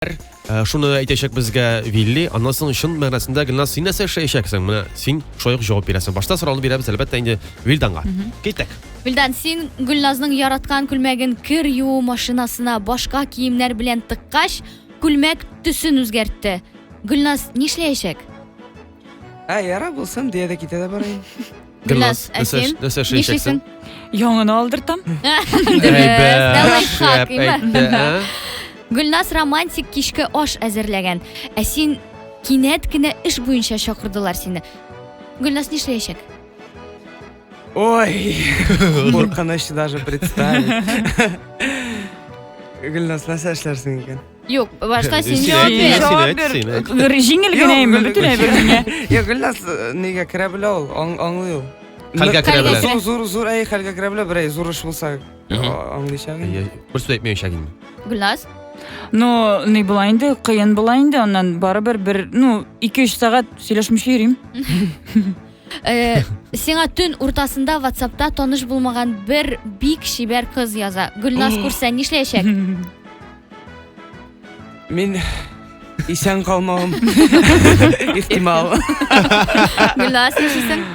Э, шуны әйтәчәк безгә Вилли. Аннан соң чын мәгънәсендә Гөлназ, син нәрсә эшләячәксең? Менә син шулай ук җавап бирәсең. Башта сорауны бирәбез, әлбәттә, инде Вилданга. Киттек. Вилдан, син Гөлназның яраткан күлмәген кер юу машинасына башка киемнәр белән тыккач, күлмәк төсен үзгәртте. Гөлназ нишләячәк? Ә, яра булсын, дия дә китә дә барайын. Гөлназ, ә син? Нәрсә эшләячәксең? Яңаны алдыртам. Лайфхак, име? Гөлназ романтик кичке аш әзерләгән. Ә син кинәт кенә эш буенча чакырдылар сине. Гөлназ нишләячәк? Ой, куркыныч даже представить. Гөлназ, нәрсә эшләрсең икән? Юк, башта син җавап бир. Җавап бир. Җиңел генә инде бөтен әйбер миңа. Юк, Гөлназ э, нигә керә белә ул, аңлый ул. Хәлгә керә белә. Зур, зур, зур, әй, хәлгә керә белә, берәй зур эш булса, аңлыйчак инде. Бер сүз әйтмәячәк инде. Гөлназ? Ну, ни була инде, кыен була инде, аннан барыбер бер, ну, 2-3 сәгать сөйләшмичә йөрим. Э, сиңа төн уртасында WhatsAppта таныш булмаган бер бик чибәр кыз яза. Гөлназ күрсә нишләячәк? Мин исән калмавым ихтимал. Гөлназ, нишлисең?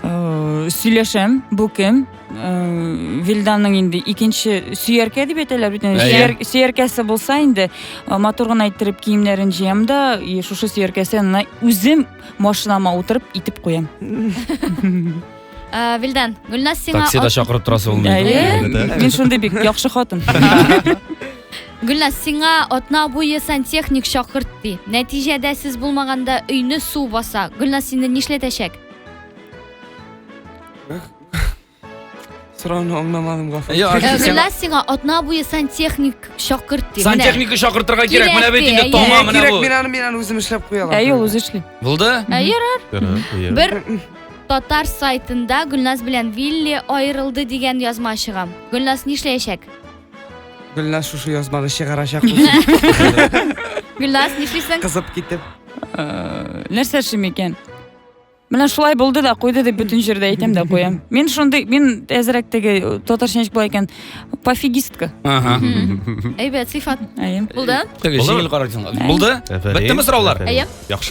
Э, сөйләшәм, бу кем? Э, Вилданның инде икенче сөяркә дип әйтәләр бит инде. Әйе. Сөяркәсе булса инде, матур гына иттереп киемнәрен җыям да, и шушы сөяркәсе янына үзем машинама утырып итеп куям. Э, Вилдан, Гөлназ сиңа Таксида чакырып торасы булмый. Әйе. Мин шундый бик яхшы хатын. Гөлназ, сиңа атна буе сантехник чакырт ди. Нәтиҗәдә сез булмаганда өйне су баса. Гөлназ сине нишләтәчәк? Сорауны аңламадым, гафу. Юк, Э, сиңа- Гөлназ сиңа атна буе сантехник чакырт ди. Менә. Сантехника чакыртырга кирәк. Менә бит инде Кирәк, тома менә Кирәк, бу. мин аны мин аны үзем эшләп куя алам. Әйе, ул үзе эшли. Булды? Ә, ярар. Бер татар сайтында Гөлназ белән Вилли аерылды дигән язма чыга. Гөлназ нишләячәк? Гөлназ шушы язманы чыгарачак. Гөлназ нишлисең? Кызып китеп. Э, Нәрсә эшлим икән? Менә шулай булды да куйды дип бөтен җирдә әйтәм дә куям. Мин шундый, мин әзрәк теге татарча ничек була икән, пофигистка. Ага. Әйбәт, сыйфат. Әйе. Булды? Теге Булды? җиңел карарсың. Булды? Афәрин. Беттеме сораулар? Әйе. Яхшы.